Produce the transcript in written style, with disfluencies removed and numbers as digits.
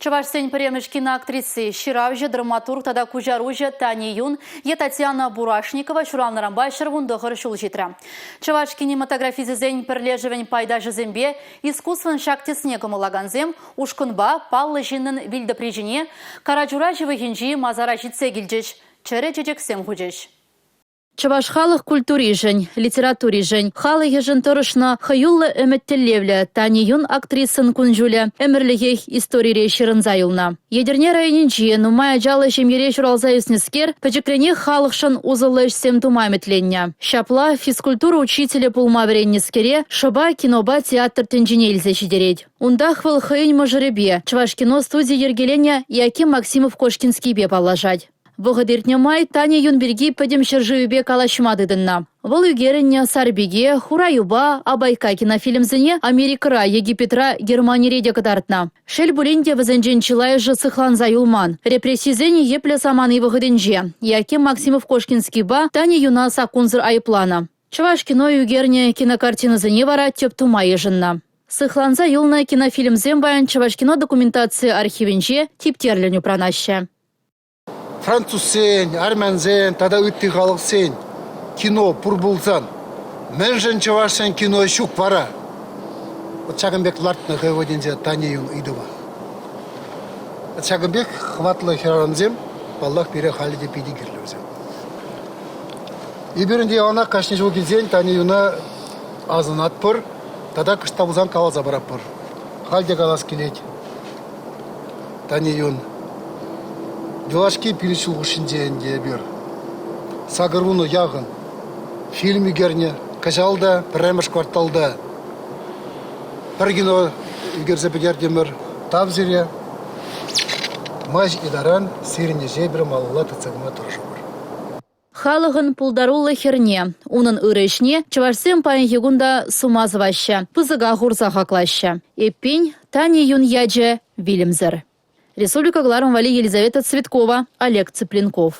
Чӑвашсен пӗрремӗш киноактриси, ҫыравҫӑ, драматург тата куҫаруҫӑ Тани Юн е Татьяна Бурашникова ҫуралнӑранпа 119 ҫул ҫитрӗ. Чӑваш кинематографисчӗсен пӗрлешӗвӗн пайташӗсемпе искусствӑн ҫак тӗсне кӑмӑллакансем ушкӑнпа паллӑ ҫыннӑн вилтӑпри ҫине Карачура ҫывӑхӗнчи масара ҫитсе килчӗҫ, чӗрӗ чечексем хучӗҫ. Чӑваш халӑх культуришӗн, литературишӗн, халӑхӗшӗн тӑрӑшнӑ хӑюллӑ ӗмӗт-тӗллевлӗ Тани Юн актрисӑн кун-ҫулӗ ӗмӗрлӗхех историре ҫырӑнса юлнӑ. Етӗрне районӗнчи нумай ачаллӑ ҫемьере ҫуралса ӳснӗскер пӗчӗкренех халӑхшӑн усӑллӑ ӗҫсем тума ӗмӗтленнӗ. Ҫапла физкультура учителӗ пулма вӗреннӗскере шӑпа кинопа театр тӗнчине илсе ҫитерет. Унтах вӑл хӑйӗн мӑшӑрӗпе, Чӑвашкино студи йӗркеленӗ Яким Максимов-Кошкинскийпе паллашать. Вӑхӑт иртнӗ май Таня Юн пирки пӗтӗм ҫӗршывӗпе калаҫма тытӑннӑ. Вӑл ӳкерӗннӗ «Сарпике», «Хура юпа», «Абайка» кинофильмсене Америкӑра, Египетра, Германире те кӑтартнӑ. Шел пулин те вӗсенчен чылайӑшӗ сыхланса юлман. Репрессисен йӗплӗ самани вӑхӑтӗнче Яким Максимов-Кошкинскийпа Таня Юна саккунсӑр айӑпланӑ. Чӑваш кино ӳкернӗ кинокартинӑсене вара тӗп тума йышӑннӑ. Сыхланса юлнӑ кинофильмсем паян Чӑвашкино документаци архивӗнче типтерлӗн упранаҫҫӗ. Французсен, армянсен тата ытти халӑхсен кино пур пулсан, мӗншӗн чӑвашсен кино ҫук вара? Вот ҫакӑн пек лартнӑ хӑй вӑхӑтӗнче Таня Юн ыйтӑва. Ҫакӑн пек хӑватлӑ хӗрарӑмсем, паллах, пире халӗ те питӗ кирлӗ вӗсем. Эпир ӗнтӗ яланах кашни ҫул килсен Таня Юна асӑнатпӑр тата кӑшт та пулсан каласа паратпӑр. Халь те калас килет. Тани Юн. Юлашки пилӗк ҫул хушшинче ӗнтӗ эпир 80 яхӑн фильм ӳкернӗ. Кӑҫал та пӗрремӗш кварталта пӗр кино ӳкерсе пӗтертӗмӗр. Тав сире. Май ҫитнӗ таран сирӗн ӗҫе эпир малалла тытса пыма тӑрӑшӑпӑр. Халӑхӑн пултаруллӑ хӗрне, унӑн ырӑ ӗҫне чӑвашсем паянхи кун та сума сӑваҫҫӗ, пысӑка хурса хаклаҫҫӗ. Эппин, Тани Юн ячӗ вилӗмсӗр. Республика кӑларӑм валли Елизавета Цветкова, Олег Цыпленков.